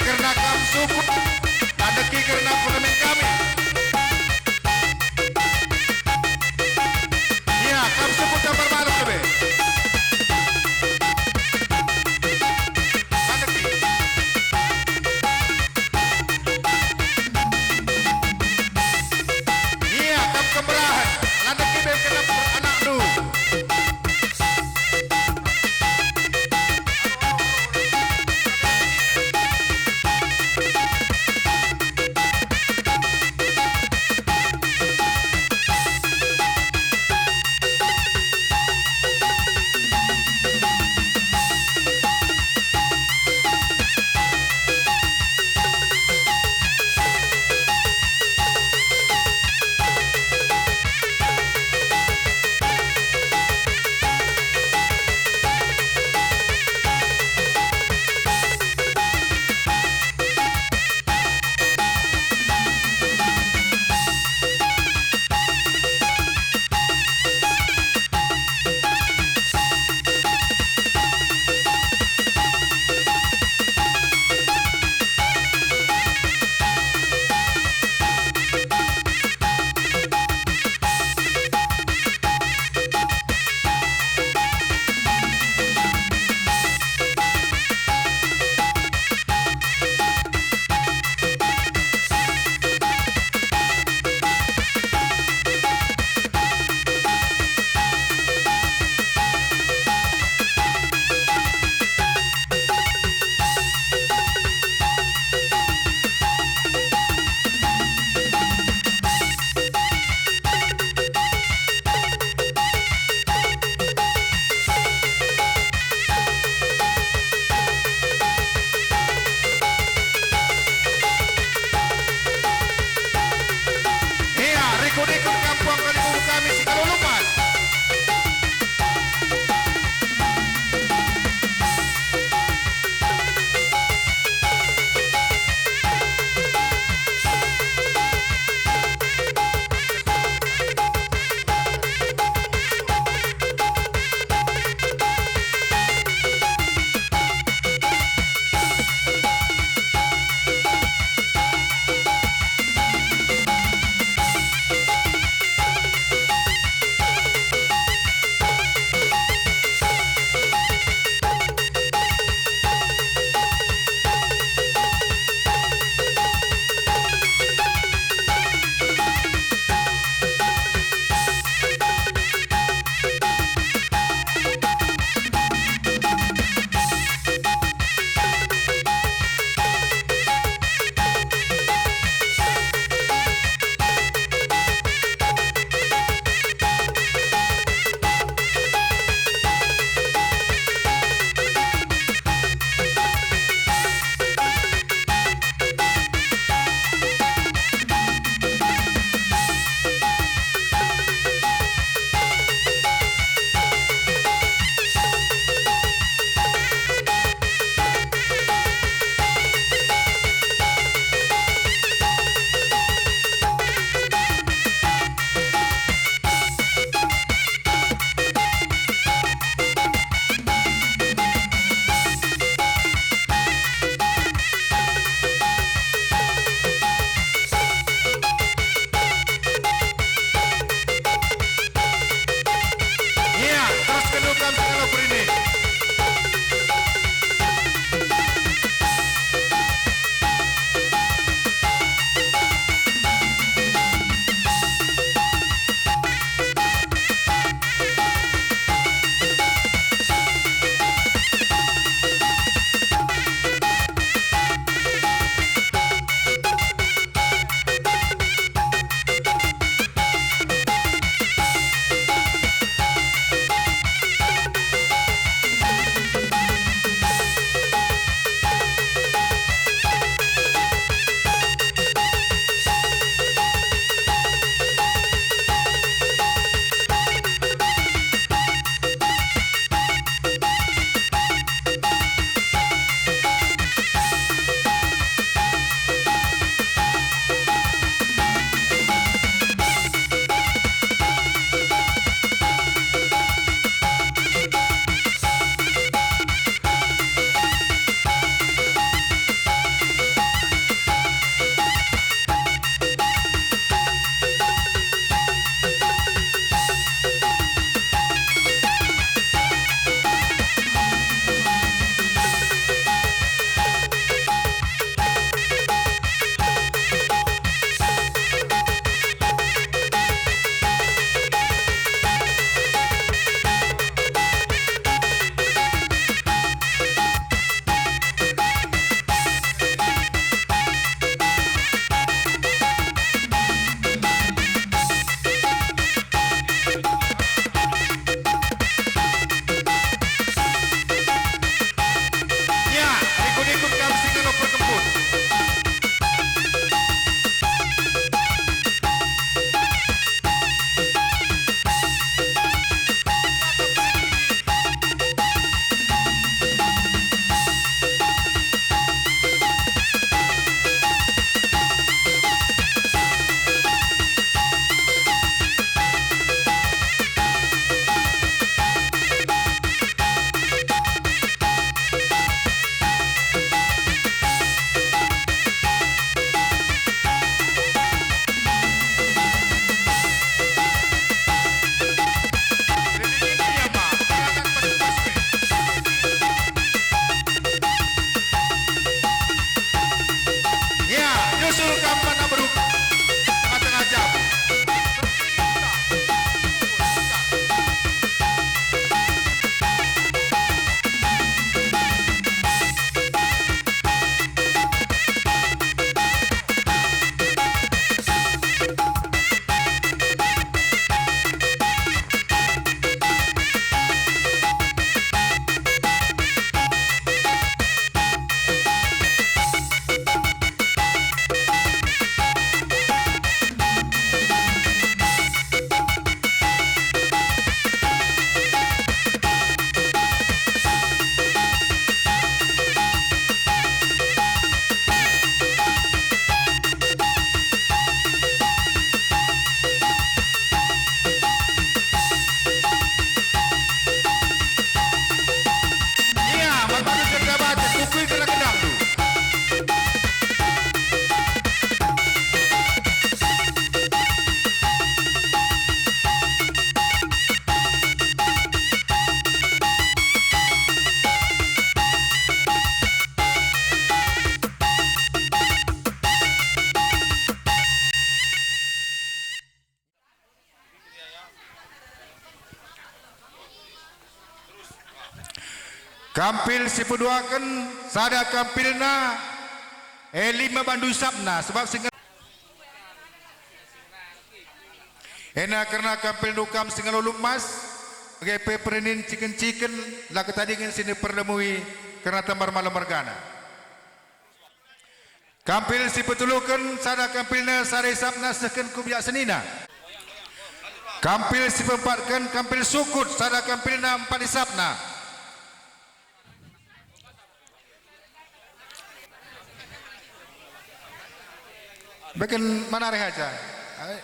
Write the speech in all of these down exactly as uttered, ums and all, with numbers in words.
kerna kam sukut, la ndeki kerna parlemen kami. Ia, kam sukut Jambar Malem lebe. La ndeki. Ia, kam kemberahen, la ndeki be kerna anakndu. Kampil si peduaken, sada kampilna, eh, lima bandu isapna, sebab sing ena kerna kampil nukam si ngalo lumas, bage pe perinin ciken-ciken, la ketadingen si niperlemui kerna tambar malem mergana. Kampil si peteluken, sada kampilna, sada isapna sehken ku biak senina. Kampil si peempatken, kampil sukut, sada kampilna, empat isapna. Beken manare haja. Ai.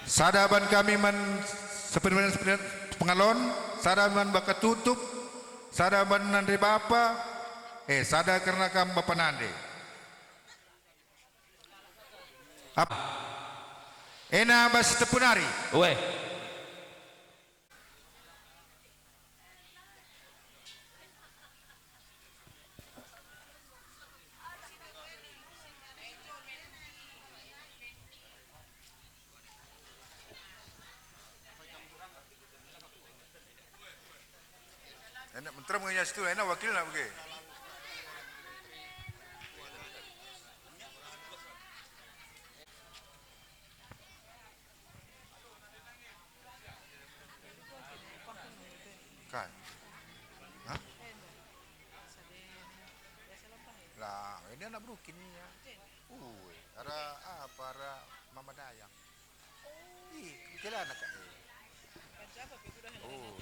Sada ban kami man sepeduen-sepeduen pengalon, sada man baka tutup, sada man nande bapa, eh, sada kerna kam bapa nande. Ap-, ena bas tepu nari. Ueh. Enak menterem nge situ, enak wakilna bage. Kai? Hah? Lah, ini anak berukin ya. Ue, ara apa, ara Mama Dayang. Ih, kebetulan anak, eh. Oh.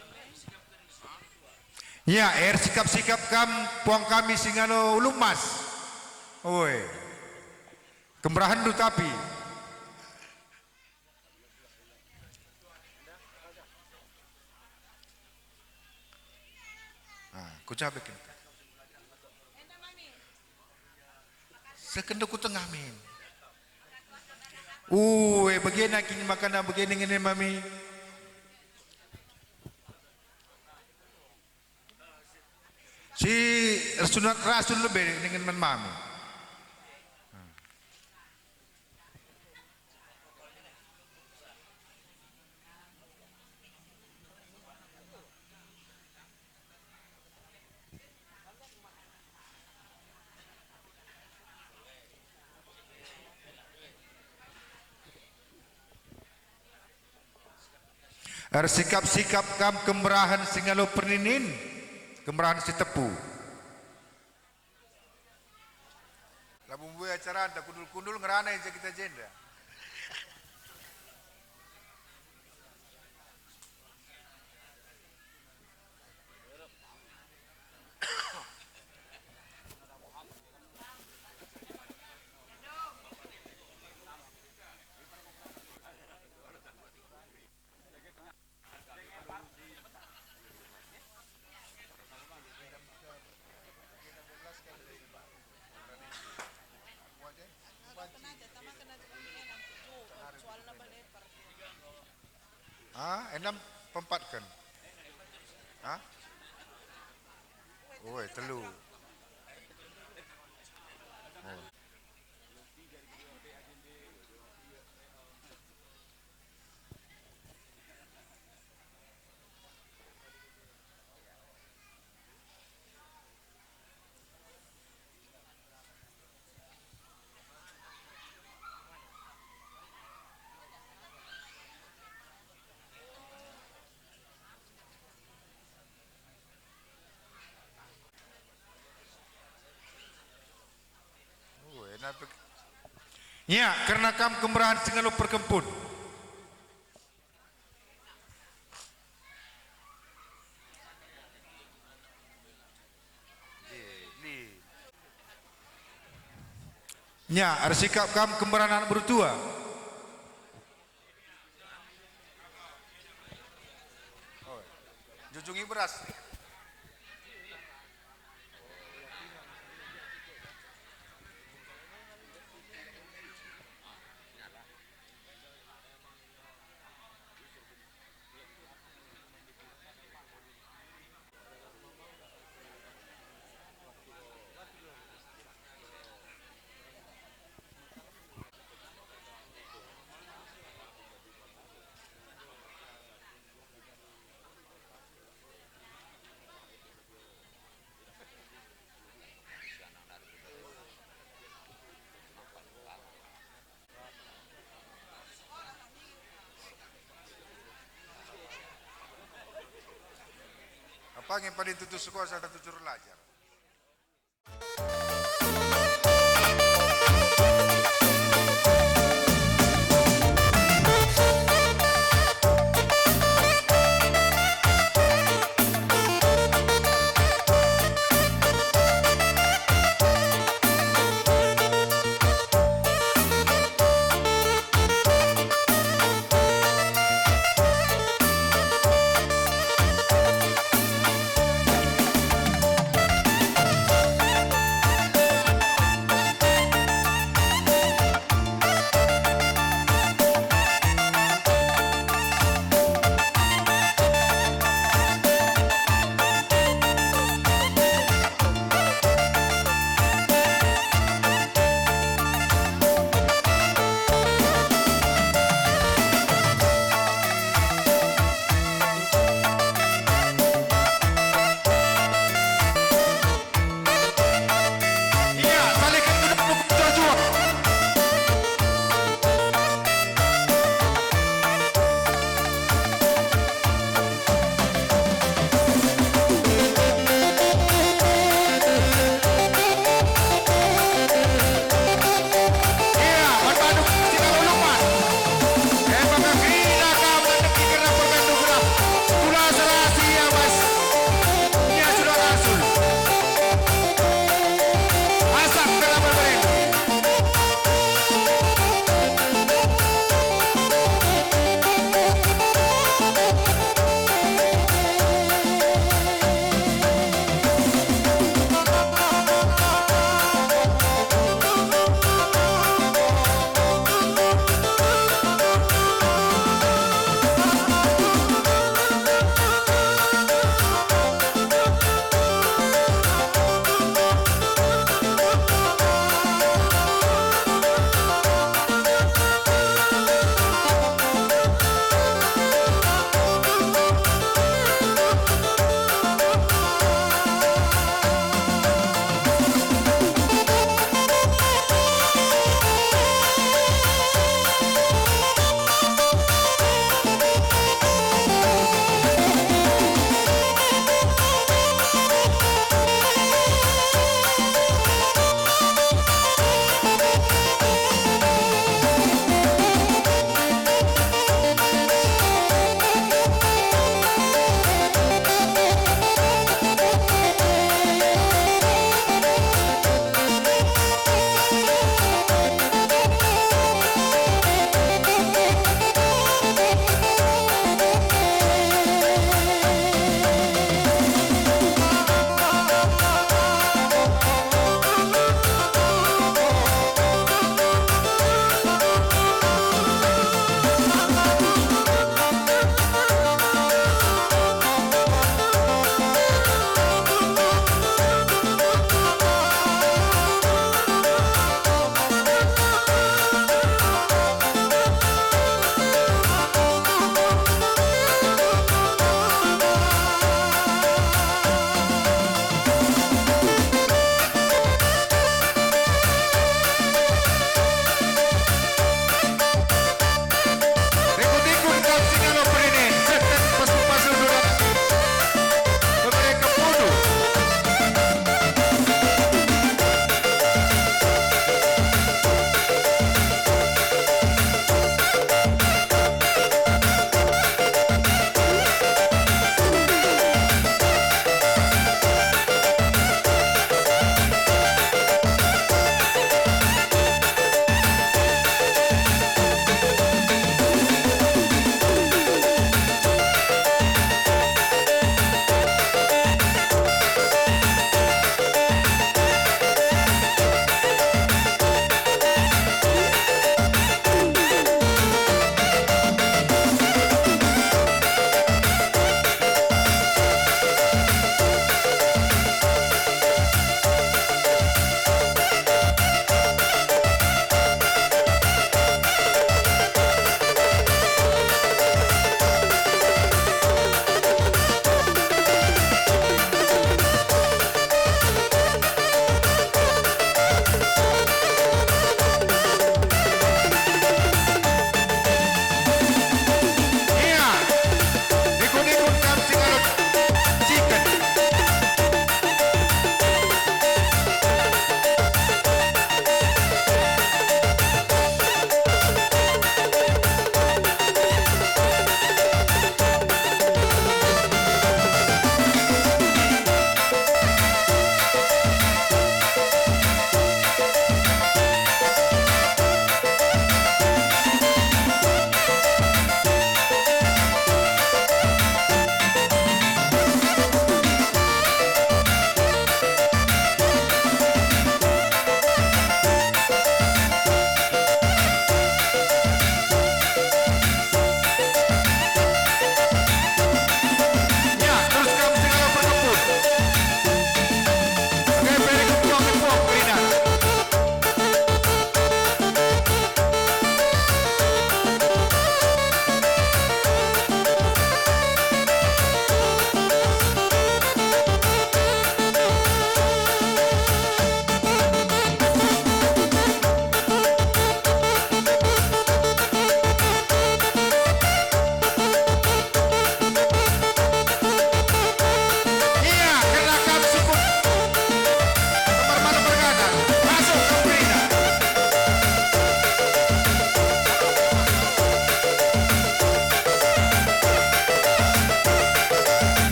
Ya, ersikap-sikap kam, puang kami si ngalo ulu emas. Ue. Kemberahenndu tapi. Ah, kujabekken. Sekenda ku tengah min. Ue, bagena kin makana bagena ngene mami. Si ersunat rasul lebe dingen man mami. Ersikap-sikap kam kemberahen si ngalo perninin, kemberahen si tepu. Labo mbue acaranta, kundul-kundul ngerana i jenda. Ah, enam pempatken. Ah? Oi, telu. Oh. Ue, napek. Nya, kerna kam kemerahen si ngalo perkempun. Nya, ersikap kam kemerahen anak bertua. Oh, jujungi beras. Bage paling tutu sekolah sada tutur lajar.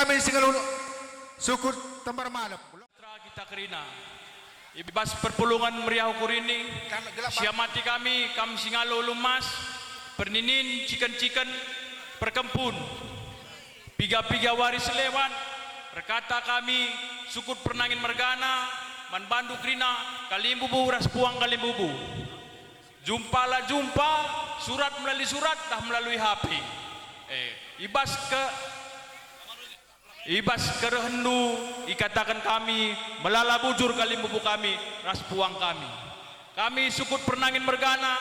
Kami si ngalo sukut tembar malem. Putra kita kerina. I bas perpulungen meriah ukur ini, siamati kami, kam si ngalo ulu emas, perninin, ciken-ciken, perkempun. Piga-piga wari si lewat, erkata kami, sukut pernangin mergana, man bandu kerina, kalimbubu ras puang kalimbubu. Jumpa la jumpa, surat melalui surat, ntah melalui H P. Eh, i bas ke-, i bas kerehenndu, ikataken kami, melala bujur kalimbubu kami, ras puang kami. Kami sukut pernangin mergana,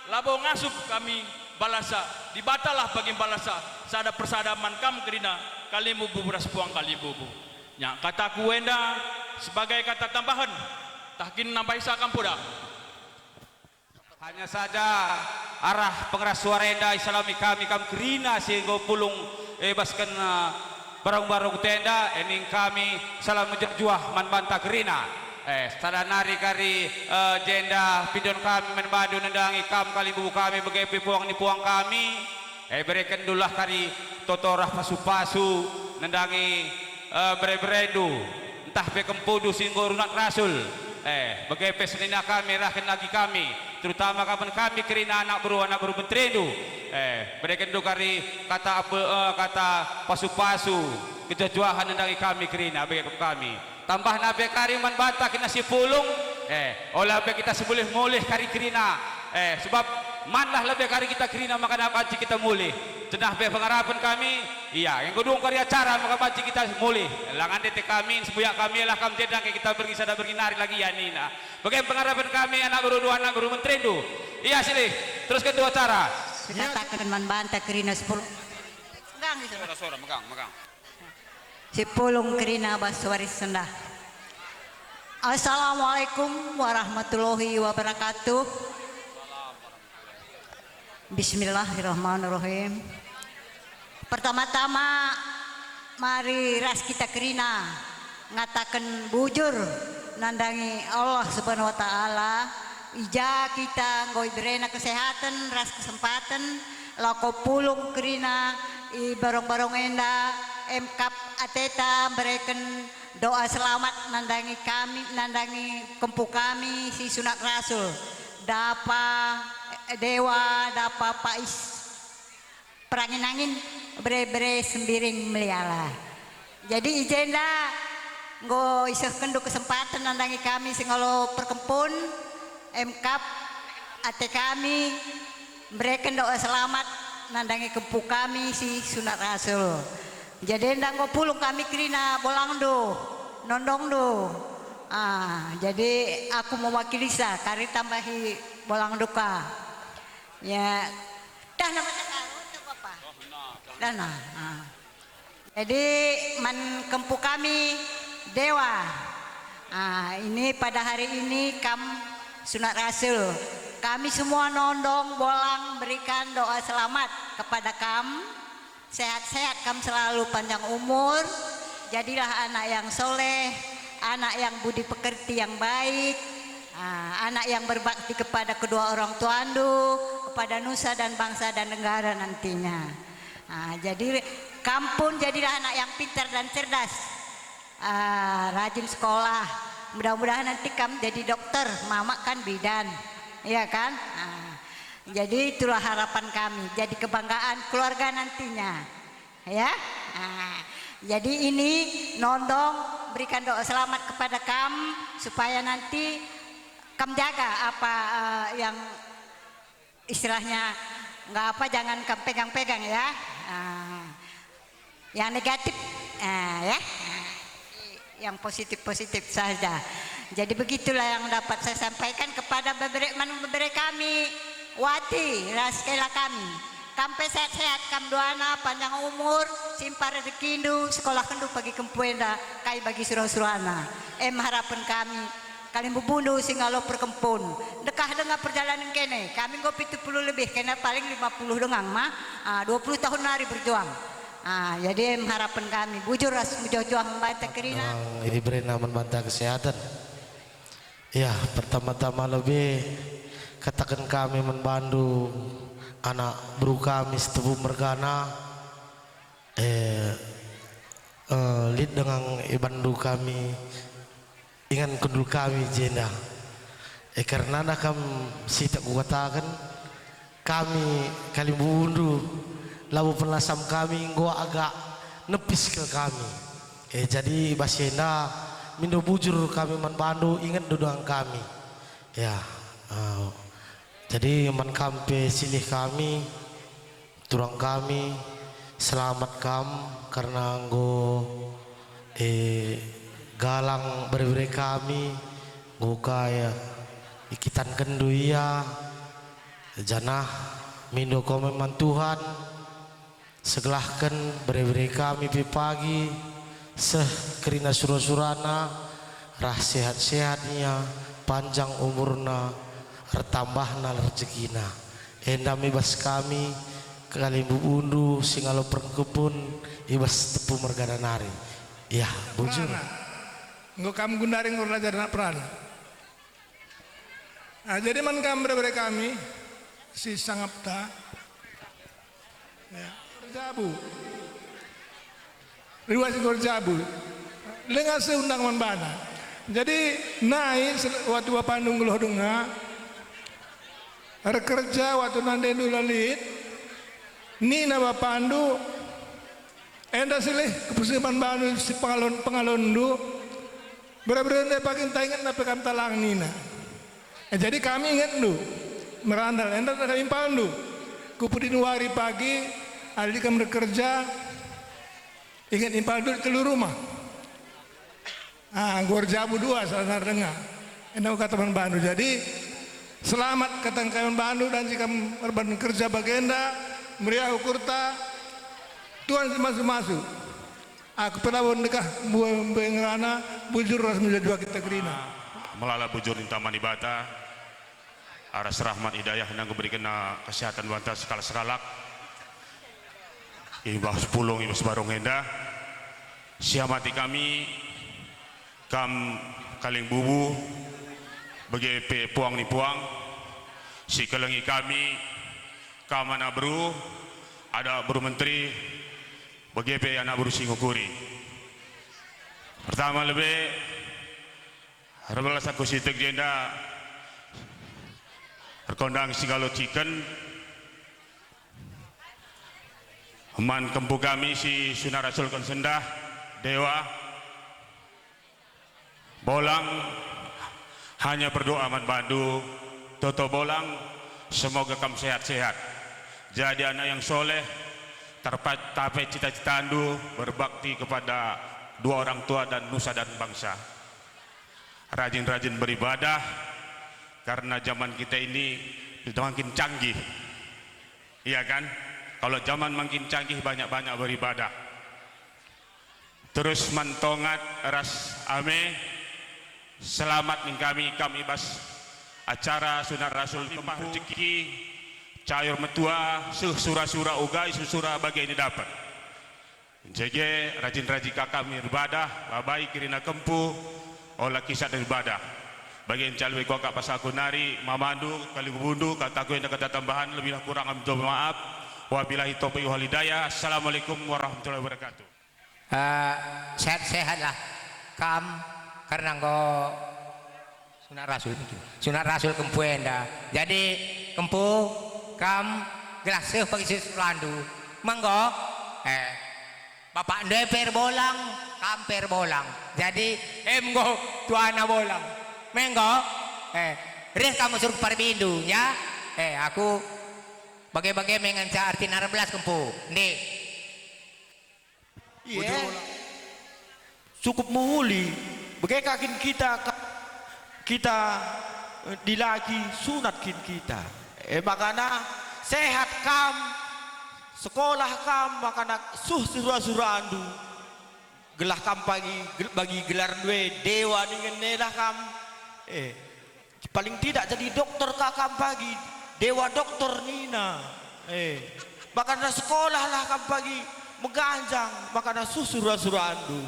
labo ngasup kami balasa, Dibatalah bagi balasa, sada persada man kam kerina, kalimbubu ras puang kalimbubu. Nya, kataku enda sebagai kata tambahen, tah kin nambahi sa kam poda? Hanya saja arah pengeras suara enda isalami kami kam kerina si enggo pulung, eh, basken, eh, barung-barung tenda, ening kami salam mejuah-juah man banta kerina. Eh, sada nari kari, eh, jenda pindon kami man bandu nandangi kam kalimbubu kami bage pe puang ni puang kami. Eh, berekendulah kari toto ras pasu-pasu nandangi, eh, bere-berendu, ntah pe kempundu si enggo runat rasul. Eh, bage pe senina kami rahken agi kami, terutama kapen kami kerina anak beru, anak beru menterindu. Eh, berekendu kari kata ape, eh, kata pasu-pasu, kejuah-juahen nandangi kami kerina, bage pe kami. Tambahna pe kari man banta kerina si pulung, eh, ola pe kita si mulih-mulih kari kerina, eh, sebab manlah lebe kari kita kerina maka banci kita mulih. Cenah pe pengarapen kami, ia, enggo dung kari acara maka banci kita mulih. Langan dete kami, sembuyak kami, lah kam jenda nge kita berngi sada berngi nari lagi, ya, nina. Bage pengarapen kami, anak beru dua, anak beru menterindu. Ia, silih, terusken dua acara. Sikataken man banta kerina si pulung. Megang, gitu. Sora, sora, megang, megang. Si pulung kerina bas waris sendah. Assalamualaikum warahmatullahi wabarakatuh. Bismillahirrahmanirrahim. Pertama-tama, mari ras kita kerina ngataken bujur nandangi Allah Subhanahu wa Ta'ala, i ja kita enggo iberena kesehaten ras kesempaten lako pulung kerina i barong-barong enda, emkap ateta mbereken doa selamat nandangi kami, nandangi kempu kami si sunat rasul, Dapa Dewa, Dapa Pais. Perangin-angin, bere-bere sembiring meliala. Jadi i jenda enggo isehkenndu kesempaten nandangi kami si ngalo perkempun, emkap ate kami, mbereken doa selamat nandangi kempu kami si sunat rasul. Jadi enda enggo pulung kami kerina bolangndu, nondongndu. Ah, jadi aku mewakili sa, kari tambahi bolangndu ka. Ya, dah nama cakap, apa? Dah nah. Ah. Jadi, man kempu kami, Dewa. Ah, ini pada hari ini kam sunat rasul. Kami semua nondong bolang berikan doa selamat kepada kam. Sehat-sehat kam selalu, panjang umur. Jadilah anak yang soleh, anak yang budi pekerti yang baik, ah, anak yang berbakti kepada kedua orang tuandu, kepada nusa dan bangsa dan negara nantinya. Ah, jadi kam pun jadilah anak yang pintar dan cerdas. Ah, rajin sekolah. Mudah-mudahan nanti kam jadi dokter, mamak kan bidan. Iya kan? Ah, jadi itulah harapan kami, jadi kebanggaan keluarga nantinya. Ya. Ah, jadi ini nondong berikan doa selamat kepada kam supaya nanti kam jaga apa, eh, yang istilahnya nggak apa, jangan kam pegang-pegang ya. Ah, yang negatif, ah, ya. Ah, yang positif-positif saja. Jadi begitulah yang dapat saya sampaikan kepada bebere, man bebere kami, Wati, ras kela kami. Kam pe sehat-sehat, kam duana, panjang umur, simpar rezekindu, sekolahkenndu pagi kempu enda, kai bagi sura-surana. Em harapen kami, kalimbubundu si ngalo perkempun. Dekah denga perjalanen kene, kami enggo pitu puluh lebih, kena paling lima puluh denga ma, ah, dua puluh tahun nari berjuang. Ah, jadi em harapen kami, bujur ras mejuah-juah man banta kerina. Memang iberena man banta kesehatan. Ya, pertama-tama lebe kataken kami man bandu, anak beru kami si tebu mergana, eh, Eh, lit denga ibanndu kami, ingan kundul kami jenda. Eh, kerna kam si tak kukataken, kami kalimbubundu, labo penasam kami enggo agak nepis kal kami. Eh, jadi bas enda mindo bujur kami man bandu, ingetndu denga kami. Ya, eh, jadi man kam pe silih kami, turang kami, selamat kam kerna enggo, eh, galang bere-bere kami, enggo ka, eh, ikitankenndu ia, janah mindo kami man Tuhan, segelahken bere-bere kami pe pagi, seh kerina sura-surana, rah sehat-sehat ia, panjang umurna, ertambahna rejekina. Enda me bas kami, kalimbubundu si ngalo perengkepun i bas tepu mergana nari. Yah, bujur. Perana. Enggo kam gundari enggo erlajar anak perana. Ah, jadi man kam bere-bere kami, si sangapta. Ya, erjabu. Riwayat enggo erjabu. Denga seh undang man bana. Jadi, nai sel-, waktu bapandu nggeluh denga, erkerja waktu nandendu la lit, nina bapandu, enda silih kepusih man bandu si pengalon-, pengalonndu, bere-bere ndai pagi ntah ingetna pe kam talang nina. Eh, jadi kami ingetndu, merandal, enda kami impalndu. Kupedin wari pagi, adi kam erkerja, inget impalndu telu rumah. Ah, enggo erjabu dua, salah denga. Enda kata man bandu. Jadi, selamat kata kami man bandu, dan jika erban kerja bagenda, meriah ukurta, Tuhan si masu-masu. Aku pe labo ndekah mbue-, mbue ngerana, bujur ras menjadi wakil kerina. Melala bujur ninta man Dibata, aras rahmat hidayah nanggo berikenna kesehatan banta sekalak-sekalak. I bas pulung, i bas barung enda, siamati kami, kam kalimbubu, bage pe puang ni puang, si kelengi kami, kam anak beru, ada beru menteri, bage pe anak beru si ngukuri. Pertama lebe, erbelas aku sitik jenda, erkondang si ngalo ciken, man kempu kami si suna rasulken sendah, Dewa, Bolang, hanya berdoa man bandu, Toto Bolang, semoga kam sehat-sehat. Jadi anak yang soleh, terpa-, tapai cita-citandu berbakti kepada dua orang tua dan nusa dan bangsa. Rajin-rajin beribadah, karena zaman kita ini sudah makin canggih. Iya kan? Kalau zaman makin canggih, banyak-banyak beribadah. Terus man Tongat ras Ame, selamat ning kami, kami i bas acara sunat rasul, tempah rejeki, cayur metua, seh sura-sura uga, isu sura bage ni dapet. Jege, rajin-rajin ka kami ibadah, babai kerina kempu, ola kisah ibadah. Bage ncalwe kuakap pas aku nari, mamandu, kalimbubundu, kataku enda kata tambahan, lebihlah kurang kami minta maaf. Wabillahi taufiq wal hidayah. Assalamualaikum warahmatullahi wabarakatuh. Eh, sehat-sehatlah kam, karena enggo sunat rasul niki. Sunat rasul kempu enda. Jadi, kempu, kam gelah seh pagi si surandu. Menggo, eh, bapakndu e pe erbolang, kam pe erbolang. Jadi, eh, menggo tuana bolang. Menggo, eh, reh kam mesur parbindu, ya. Eh, aku bage-bage mengenca artina erbelas kempu. Ndi? Iya. Bujur ulang. Cukup mehuli. Bage ka kin kita, ka-, kita, eh, dilaki sunat kin kita. Eh, makana sehat kam, sekolah kam, makana suh sura-surandu. Gelah kam pagi, gel-, bagi gelarndu e Dewa ningen nelah kam. Eh. Paling tidak jadi dokter ka kam pagi, Dewa dokter nina. Eh, makana sekolahlah kam pagi meganjang, makana suh sura-surandu.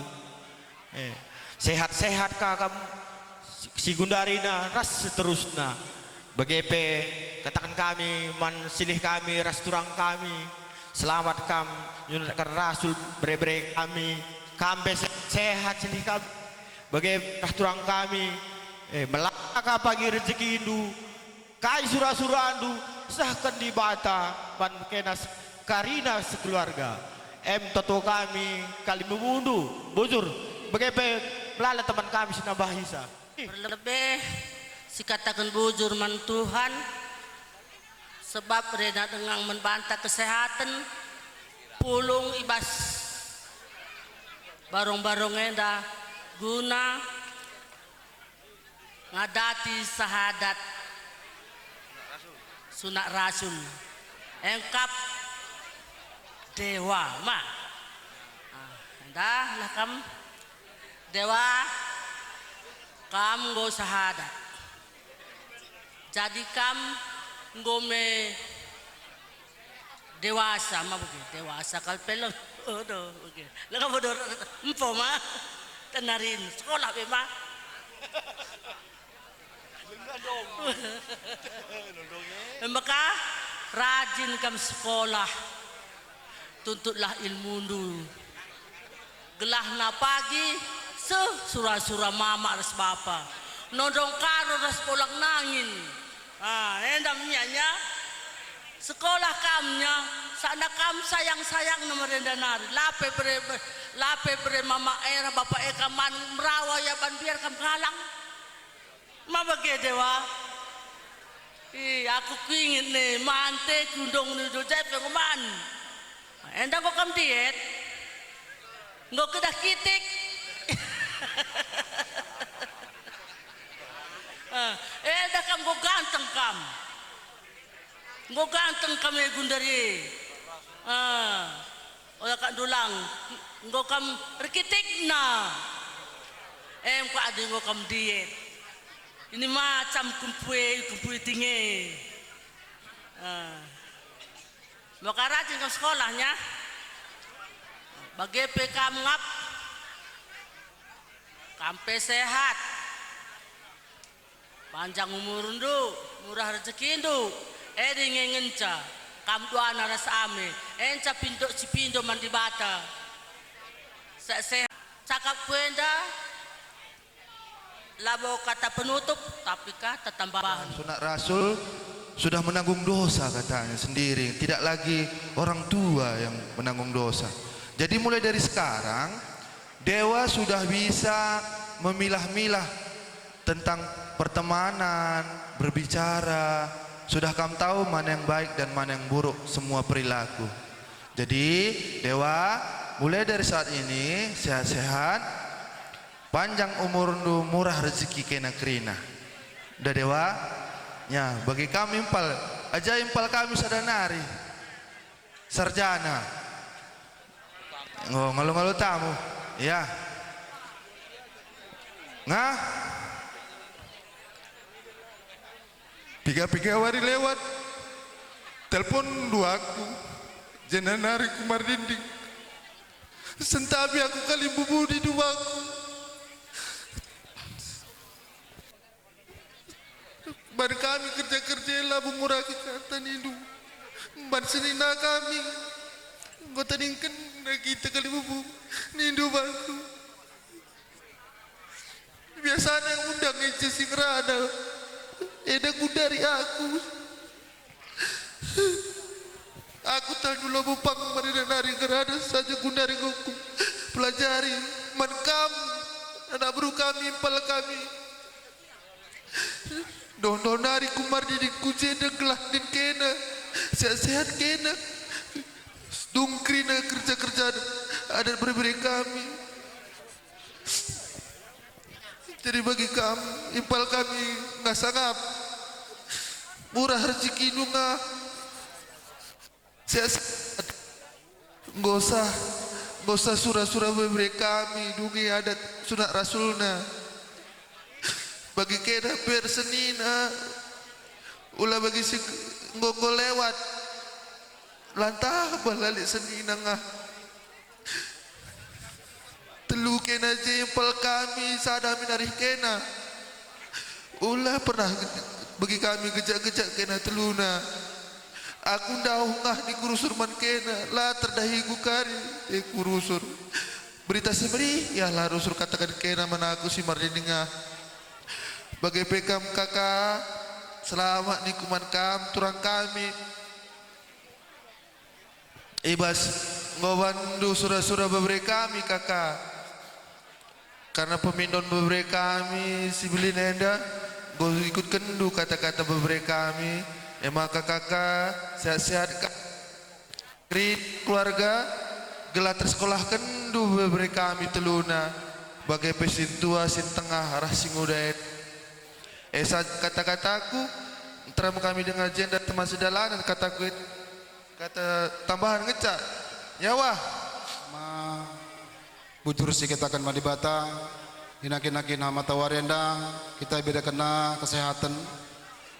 Eh, sehat-sehat ka kam si, si gendarina ras seterusna. Bage pe kataken kami man silih kami ras turang kami, selamat kam nyunatken rasul bere-bere kami. Kam pe se-, sehat sendiri kam. Bage ntah turang kami, eh, melaka pagi rejekindu, kai sura-surandu, sehken Dibata man kena s-, kerina sekeluarga. Em toto kami, kalimbubundu, bujur, bage pe melala teman kami si nambahisa. Perlebih sikataken bujur man Tuhan, sebab rena denga man banta kesehaten, pulung i bas barong-barong enda guna ngadati sahadat sunat rasul. Engkap dewa ma. Ah, endah lah kam. Dewa, kam enggo sahadat. Jadi kam enggo me dewasa, ma bage dewasa kal pe lo. Aduh, bage. Lah, kamu do-, empo ma. Tenarin, sekolah pe ma. Maka rajin kam sekolah, tuntutlah ilmundu. Gelahna pagi seh sura-sura mama ras bapa, nondong karo ras bolang nangin. Ah, enda miaknya. Sekolah kamnya, sana kam sayang-sayang nomor enda nari. Lape bere, lape bere mama era bapa eka man merawa ya ban biar kam kalang. Ma bage dewa? Ih, aku kuinget ne, mante kundong ni do jai pe man. Enda enggo kam diet? Enggo kedah kitik? Eh, enda kam enggo ganteng kam. Enggo ganteng kam e gundari. Eh. Ola kak ndulang, enggo kam erkitikna. Em kak adi enggo kam diet. Ini macam kumpue, kumpue tinge. Ah. Maka rajin kam sekolahnya. Bage pe kam ngap. Kam pe sehat. Panjang umurndu, murah rejekindu, adi nge ngenca kam duana ras ame, enca pinto sipindo man Dibata. Sehat-sehat. Cakapku enda labo kata penutup, tapi kata tambahen. Sunat Rasul sudah menanggung dosa katanya sendiri, tidak lagi orang tua yang menanggung dosa. Jadi mulai dari sekarang, Dewa sudah bisa memilah-milah tentang pertemanan, berbicara, sudah kam tahu mana yang baik dan mana yang buruk, semua perilaku. Jadi, Dewa, mulai dari saat ini, sehat-sehat, panjang umurndu, murah rezeki kena kerina. Udah, Dewa? Ya, bagi kami impal, aja impal kami sada nari. Sarjana. Oh, ngalo-ngalo tamu. Ya. Ngah? Piga-piga wari lewat, telpon duaku, jenari ku Mardinding. Sentabi aku kalimbubu di duaku. Ban kami kerja-kerja labo nguraki kata nindu. Ban senina kami enggo tadingken kita kalimbubu nindu bangku. Biasana undang ija si ngerana, eda gundari aku. Aku tandu labo pang marina nari ngerana saja gundari enggo pelajari man kam, anak beru kami, impal kami. Doh-doh nari ku Mardinding ku jenda gelah nin kena, sehat-sehat kena. Dung kerina kerja-kerja adat bere-bere kami. Jadi bagi kam, impal kami ngah sangap. Murah rejekindu ngah. Sehat-sehat. Enggo sah, enggo sah sura-sura bebere kami dungi adat sunat rasulna. Bagi kena per senina, ula bagi si enggo-enggo lewat, lantah bah lalik senina ngah. Telu kena je impal kami sada min arih kena. Ula pernah bagi kami gejak-gejak kena teluna. Aku ndauh ngah ni kurusur man kena, la terdahiku kari, eh, kurusur. Berita si meriah la rusur kataken kena man aku si mardinding ah. Bage pe kam kaka, selamat ningku man kam turang kami. I bas enggo banndu sura-sura bebere kami kaka. Karna pemindon bebere kami si belin enda, enggo ikutkenndu kata-kata bebere kami, e maka kaka, sehat-sehat ka. Kerina keluarga, gelah tersekolahkenndu bebere kami teluna, bage pe sintua, sintengah, arah si nguda enda. Esa kata-kataku, nterem kami denga jenda teman sedalanen kataku enda, kata tambahan ngecak. Nyawa. Ma bujur si kataken man Dibata, inaki-naki na matawari enda, kita iberekenna kesehaten,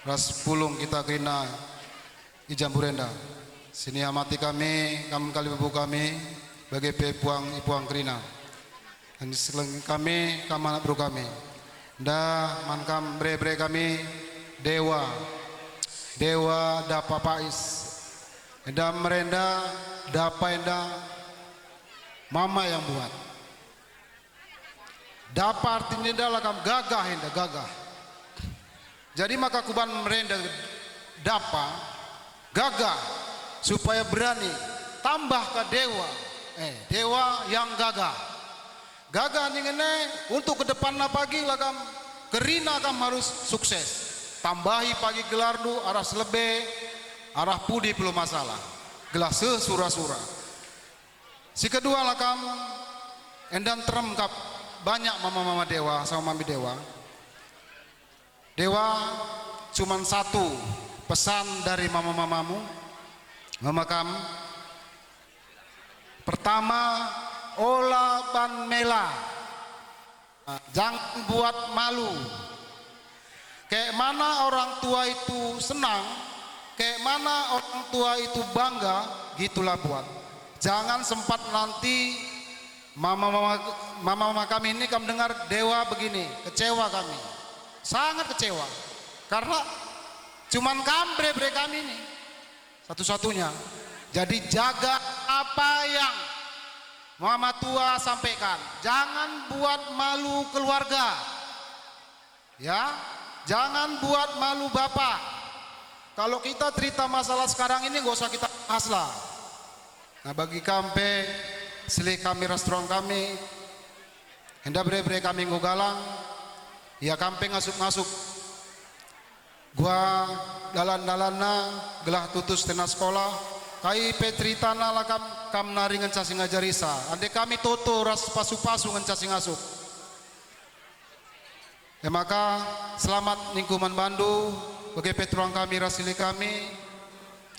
ras pulung kita kerina i jambur enda. Si niamati kami, kam kalimbubu kami, bage pe puang ipuang kerina. Adi si kelengi kami, kam anak beru kami. Enda man kam bere-bere kami, Dewa, Dewa Dapa Pais. Enda merenda, dapa enda, mama yang buat. Dapa artina enda la kam gagah enda, gagah. Jadi maka kuban merenda dapa, gagah, supaya berani, tambah ka dewa, eh, dewa yang gagah. Gagah ningen e untuk ke depanna pagi la kam, kerina kam harus sukses. Tambahi pagi gelarndu arah si lebe, arah pudi pe la masalah. Gelah seh sura-sura. Si kedua la kam, enda nterem kap banyak mama-mama dewa, sama mami dewa. Dewa, cuman satu pesan dari mama-mamamu, mama kam. Pertama, ola ban mela. Jangan buat malu. Kayak mana orang tua itu senang, kayak mana orang tua itu bangga, gitulah buat. Jangan sempat nanti mama-mama, mama-mama kami ini kam dengar dewa begini, kecewa kami. Sangat kecewa. Karena cuman kam bere-bere kami ini. Satu-satunya. Jadi jaga apa yang mama tua sampaikan. Jangan buat malu keluarga. Ya, jangan buat malu bapak. Kalau kita cerita masalah sekarang ini nggak usah kita bahas lah. Nah, bagi kam pe, silih kami ras turang kami, enda bere-bere kami enggo galang, ya kam pe ngasup-ngasup. Gua dalan-dalanna gelah tutus tena sekolah, kai pe ceritana la kam, kam nari ngenca si ngajarisa. Ande kami toto ras pasu-pasu ngenca si ngasup. E maka, selamat ningku man bandu, bage pe turang kami ras silih kami,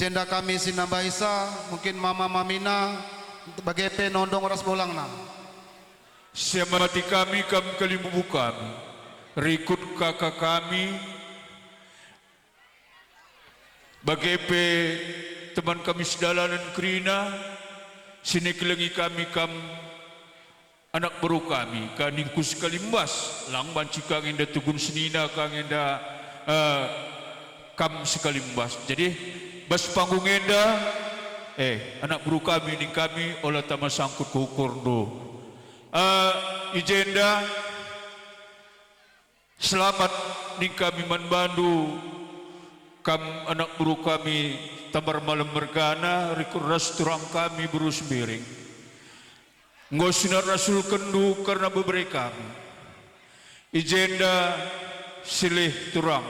jenda kami si nambahisa, mungkin mama-mamina, bage pe nondong ras bolangna. Siamati kami kam kalimbubu kami, rikut kaka kami, bage pe teman kami sedalanen kerina, si nikelengi kami kam anak beru kami, ka ningku sekalimbas, lang banci ka nge enda tugun senina ka nge enda, eh, kam sekalimbas. Jadi, bas panggung enda, eh, anak beru kami ning kami ola tama sangkut ku ukurndu. Eh, i jenda, selamat ning kami man bandu, kam anak beru kami Tambar Malem mergana, rikut ras turang kami beru Sembiring. Enggo sunat rasulkenndu kerna bebere kami. I jenda silih turang.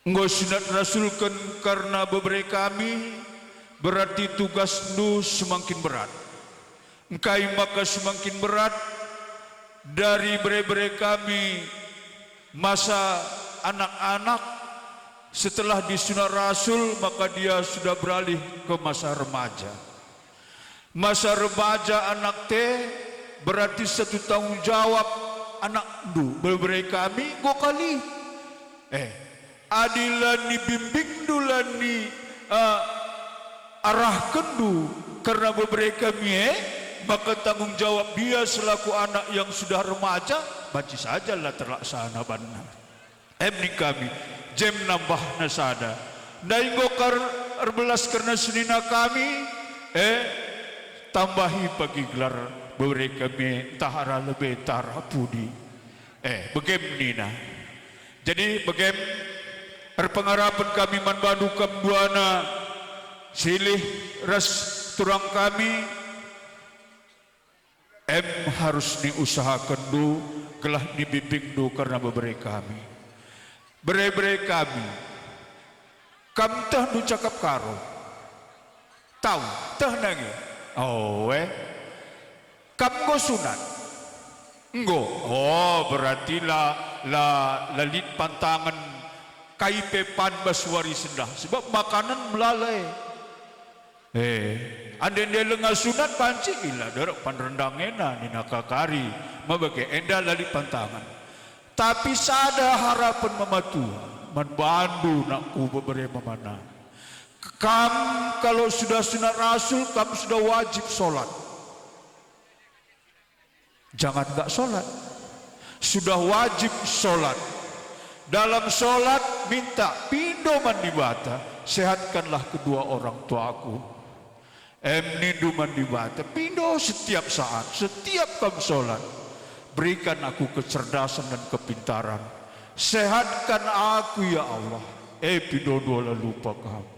Enggo sunat rasulken kerna bebere kami, berarti tugasndu semakin berat. Engkai maka semakin berat? Dari bere-bere kami masa anak-anak, setelah disunat rasul, maka dia sudah beralih ke masa remaja. Masa remaja anak te berarti satu tanggung jawab anakndu, bere-bere kami enggo kali. Eh, adi la nibimbingndu, la ni, eh, arahkenndu kerna bebere kami e, maka tanggung jawab dia selaku anak yang sudah remaja, banci saja la terlaksana banna. Em ning kami, jem nambahna sada. Ndai enggo kar erbelas kerna senina kami, eh, Tambahi pagi gelar bebere kami, ntah arah lebe ntah arah pudi. Eh, begem nina. Jadi begem erpengarapen kami man bandu kam duana, Silih ras turang kami, em harus niusahakenndu gelah nibimbingndu kerna bebere kami. Bere-bere kami, kam tehndu cakap Karo? Tau, teh nge. Oh, eh. Kam enggo sunat? Enggo. Oh, berarti la, la, la lit pantangen kai pe pan bas wari sendah, sebab makanan melala e. Eh, ande-ande langa sunat banci ila derek pan rendang ena, nina kakari, mabage enda la lit pantangen. Tapi sada harapen mamatua man bandu nakku bebere mamana. Kam kalau sudah sunat rasul, kam sudah wajib sholat. Jangan nggak sholat. Sudah wajib sholat. Dalam sholat minta pindo man Dibata, sehatkanlah kedua orang tuaku. Em nindu man Dibata, pindo setiap saat, setiap kam sholat. Berikan aku kecerdasan dan kepintaran. Sehatkan aku ya Allah. Eh, pindo dua la lupa kam.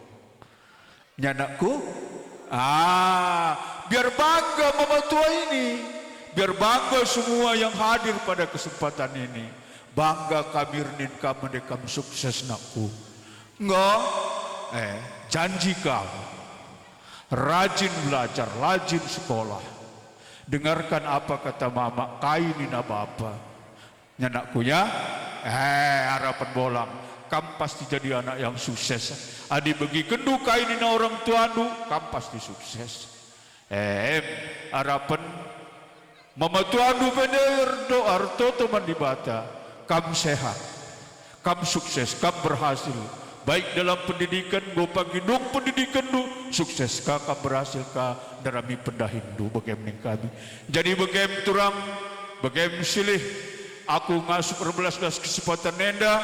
Nyanakku, ah, biar bangga mamatua ini, biar bangga semua yang hadir pada kesempatan ini. Bangga kami ernin kam, ende kam sukses, nakku. Enggo, eh, janji kam. Rajin belajar, rajin sekolah. Dengarkan apa kata mama, kai nina bapa. Nyanakku ya, eh, harapen bolang, kam pasti jadi anak yang sukses. Adi begikenndu kai nina orang tuandu, kam pasti sukses. Em, harapen mama tuandu pe ende erdoa, ertoto man Dibata, kam sehat, kam sukses, kam berhasil, baik dalam pendidikan, enggo pagi dung pendidikenndu, sukses ka kam, berhasil ka ndarami pendahinndu, begem ning kami. Jadi begem turang, begem silih, aku ngasup erbelas-belas kesempatan enda,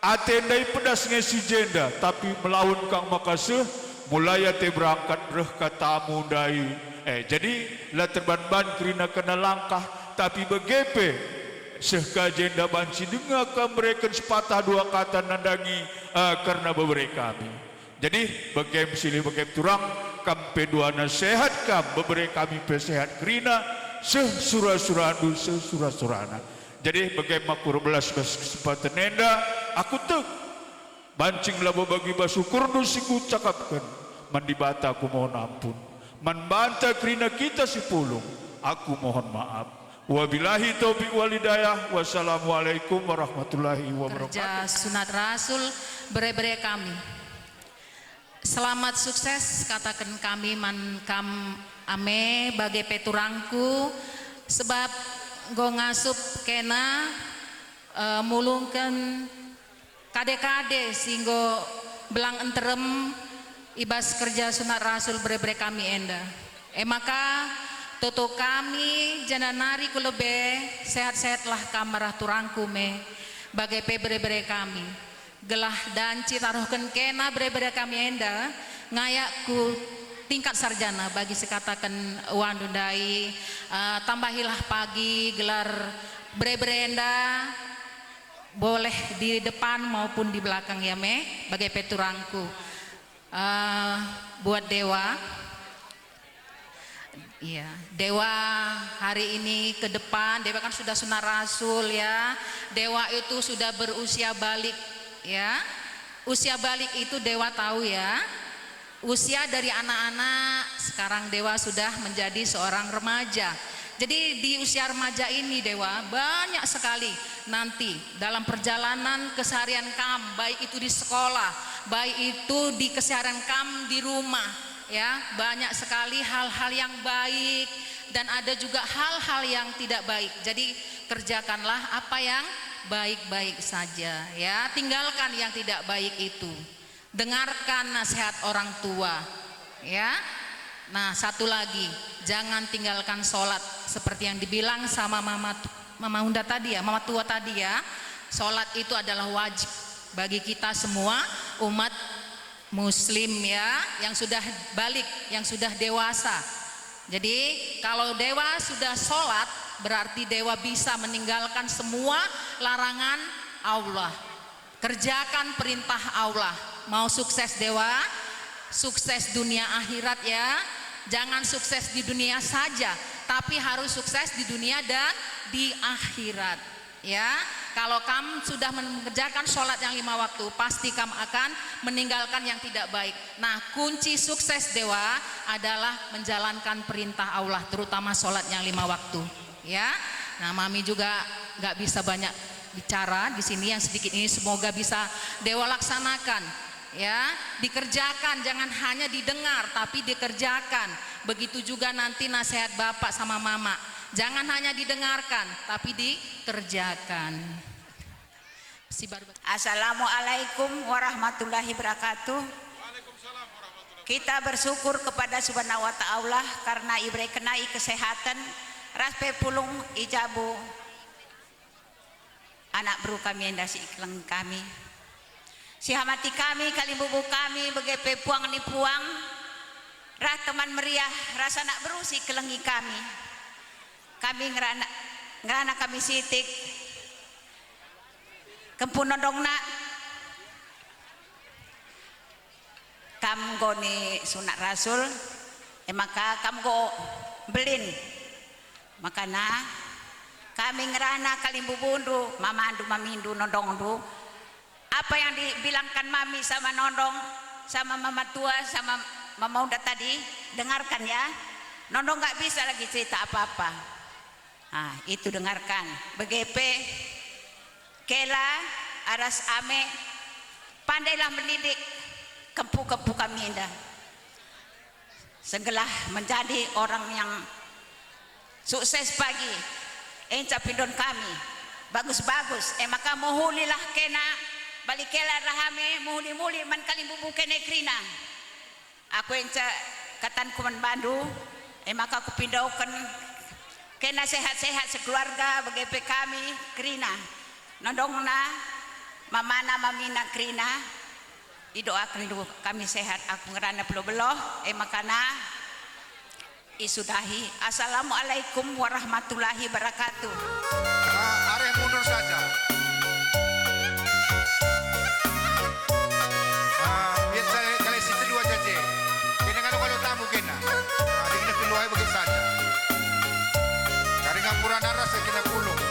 ate ndai pedas nge si jenda, tapi melawen kang maka seh, mulai ate berangkat reh ka tamu ndai. Eh, jadi la terban-ban kerina kena langkah, tapi bage pe seh ka jenda banci denga ka mereken sepatah dua kata nandangi, eh, kerna bebere kami. Jadi, begem silih begem turang, kam pe duana sehat kam, bebere kami pe sehat kerina, seh sura-surandu, seh sura-surana. Jadi, begem aku erbelas-belas kesempatan enda, aku tek. Banci labo bagi bas ukurndu si kucakapken, man Dibata kumohon ampun. Man banta kerina kita si pulung, aku mohon maaf. Wabillahi taufiq wal hidayah. Wassalamualaikum warahmatullahi wabarakatuh. Kerja sunat Rasul, bere-bere kami. Selamat sukses, kataken kami man kam ame bage pe turangku, sebab enggo ngasup kena, eh, mulungken kade-kade si enggo belang enterem i bas kerja sunat Rasul bere-bere kami enda. E maka, toto kami jenda nari ku lebe, sehat-sehatlah kam arah turangku me, bage pe bere-bere kami. Gelah danci taruhken kena bere-bere kami enda ngayak ku tingkat sarjana bagi sikataken wandu ndai, eh, tambahilah pagi gelar bere-bere enda, boleh di depan maupun di belakang ya me, bage pe turangku. Eh, buat Dewa. Iya, Dewa hari ini ke depan, Dewa kan sudah sunat Rasul ya. Dewa itu sudah berusia balik ya. Usia balik itu Dewa tahu ya. Usia dari anak-anak, sekarang Dewa sudah menjadi seorang remaja. Jadi di usia remaja ini Dewa banyak sekali nanti dalam perjalanan keseharian kam, baik itu di sekolah, baik itu di keseharian kam di rumah, ya, banyak sekali hal-hal yang baik dan ada juga hal-hal yang tidak baik. Jadi kerjakanlah apa yang baik-baik saja, ya, tinggalkan yang tidak baik itu. Dengarkan nasihat orang tua, ya. Nah, satu lagi, jangan tinggalkan sholat seperti yang dibilang sama Mama, Mama Unda tadi ya, Mama Tua tadi ya. Sholat itu adalah wajib bagi kita semua umat muslim ya, yang sudah balik, yang sudah dewasa. Jadi, kalau dewa sudah sholat, berarti dewa bisa meninggalkan semua larangan Allah. Kerjakan perintah Allah. Mau sukses dewa? Sukses dunia akhirat ya. Jangan sukses di dunia saja, tapi harus sukses di dunia dan di akhirat. Ya, kalau kam sudah mengerjakan sholat yang lima waktu, pasti kam akan meninggalkan yang tidak baik. Nah, kunci sukses dewa adalah menjalankan perintah Allah, terutama sholat yang lima waktu. Ya, nah, mami juga nggak bisa banyak bicara di sini, yang sedikit ini semoga bisa dewa laksanakan. Ya, dikerjakan, jangan hanya didengar, tapi dikerjakan. Begitu juga nanti nasihat bapak sama mama, jangan hanya didengarkan, tapi dikerjakan. Sibar. Assalamualaikum warahmatullahi wabarakatuh. Kita bersyukur kepada Subhanahu wa Ta'ala karena iberekenna kesehatan ras pe pulung i jabu anak beru kami enda si ikelengi kami. Si hamati kami, kalimbubu kami, bage pe puang ni puang, rah teman meriah, ras anak beru si ikelengi kami. Kami ngerana, ngerana kami sitik, kempu nondongna. Kam enggo ni sunat rasul, e maka kam enggo mbelin. Makana kami ngerana kalimbubundu, mamandu, mamindu, nondongndu. Apa yang dibilangkan mami sama nondong, sama mama tua, sama mama unda tadi, dengarkan ya. Nondong nggak bisa lagi cerita apa-apa. Ah, itu dengarkan. Bage pe, Kela, aras Ame, pandailah mendidik kempu-kempu kami enda. Sehinggalah menjadi orang yang sukses pagi, enca pindon kami. Bagus-bagus, e maka mehulilah kena bali Kela ras Ame, mehuli-muli man kalimbubu kene kerina. Aku enca katanku man bandu, e maka kupindoken kena sehat-sehat sekeluarga, bage pe kami kerina. Nondongna, mamana, mamina kerina, idoaken kami sehat. Aku ngerana Pulau Beloh, e makana isudahi. Assalamualaikum warahmatullahi wabarakatuh. Ah, areh mundur saja. Ah, biar saya kali si kedua saja. Kena kalau kalau tamu kena. Ah, dia kena keluar bagi saja. Kari ngampura naras kena pulung.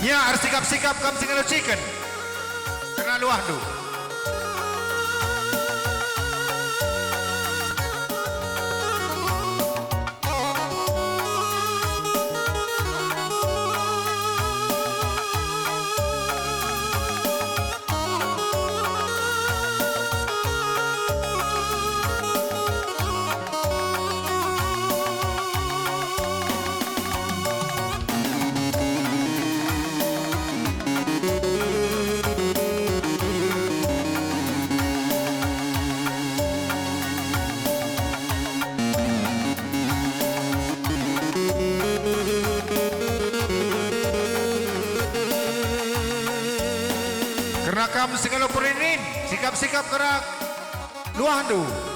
Ya, ersikap-sikap kam si ngelociken kerna luahndu. Kerna kam si ngalo perinin, sikap-sikap kerna luahndu.